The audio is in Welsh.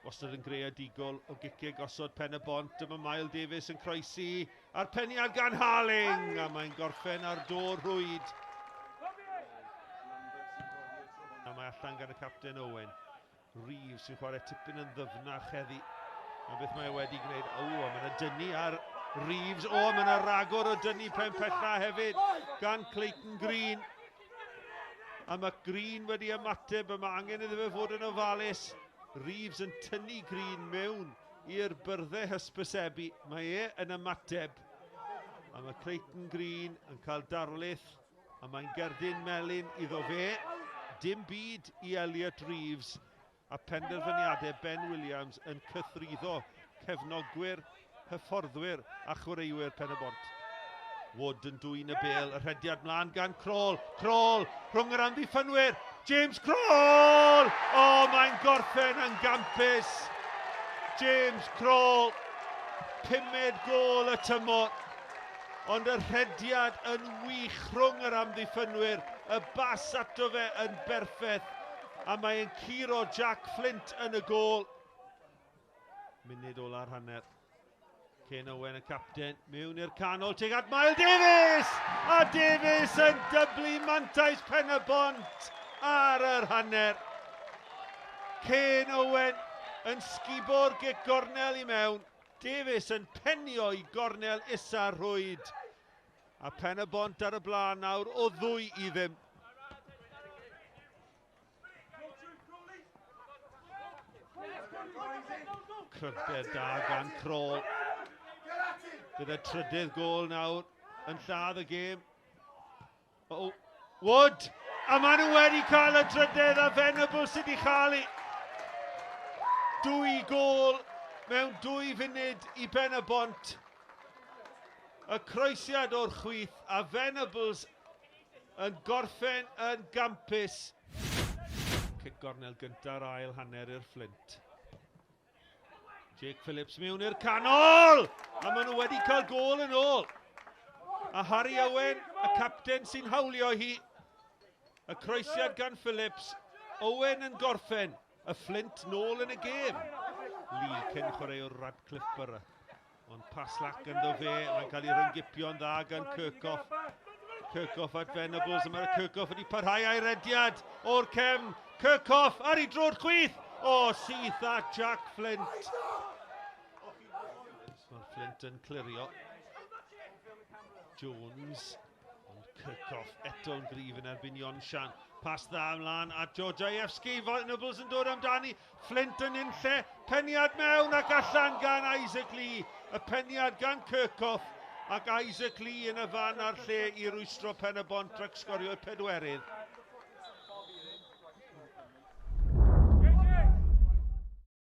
Wastad yn greadigol o giciau gosod pen y bont. Dyma Mael Davies yn croesi a'r peniad gan Harling! A mae'n gorffen ar dôr rhwyd. A mae allan gan y capten Owen. Reeves sy'n chwarae tipyn yn ddyfnach heddi. A beth mae e wedi gwneud? O, a mae yna dynnu ar Reeves. O, mae yna ragor o dynnu pen pella hefyd gan Clayton Green. A mae Green wedi ymateb, a mae angen iddo fe fod yn ofalus. Reeves yn tynnu Green mewn i'r byrddau hysbysebu. Mae e yn ymateb. A mae Clayton Green yn cael darlith, a mae'n gerdyn melyn iddo fe. Dim byd i Elliot Reeves a phenderfyniadau Ben Williams yn cythruddo cefnogwyr, hyfforddwyr a chwaraewyr Pen-y-bont. Wood yn dwyn y bêl, y rhediad mlaen gan Kroll. Kroll rhwng yr amddiffynwyr. James Kroll! O, oh, mae'n gorffen yn gampus. James Kroll, pumed gôl y tymor. Ond y rhediad yn wych rhwng yr amddiffynwyr, y bas ato fe yn berffaith, a mae'n curo Jack Flint yn y gôl. Munud ola'r hanner. Ken Owen y capten, mewn i'r canol tuag at Mael Davies! A Davies yn dyblu mantais pen y bont ar yr hanner. Ken Owen yn sgubo'r gic gornel i mewn. Davies yn penio i gornel isa'r rhwyd. A pen y bont ar y blaen nawr o 2-0. Cryfder da gan Kroll. Bydd y trydydd gol nawr yn lladd y gêm. Oh, Wood! A maen nhw wedi cael y drydedd a Venables sydd wedi chael i. Dwy gol mewn dwy funud i Ben y Bont. Y croesiad o'r chwith a Venables yn gorffen yn gampus. Cic gornel gynta'r ail hanner i'r Fflint. Jake Phillips mewn i'r canol! A maen nhw wedi cael gôl yn ôl. A Harry Owen, y capten sy'n hawlio hi. Y croesiad gan Phillips. Owen yn gorffen. Y Fflint nôl yn y gêm. Lee, cyn chwaraewr Radcliffe Borough. Ond pas lac ynddo fe, mae'n cael ei rhyngipio'n dda gan Kirkhoff. Kirkhoff at Venables, a mae'r Kirkhoff wedi parhau a'i rediad o'r cefn. Kirkhoff ar ei drod chwith! O, syth at Jack Flint. Mae'r Flint yn clirio. Jones. Ond Kirkhoff eto'n gryf yn erbyn Jon Sian. Pas dda ymlaen at Georgievski. Venables yn dod amdani. Flint yn unlle. Peniad mewn ac allan gan Isaac Lee. Y peniad gan Kirkhoff ac Isaac Lee yn y fan a'r lle i rwystro Pen y Bont rhag sgorio'r pedwerydd.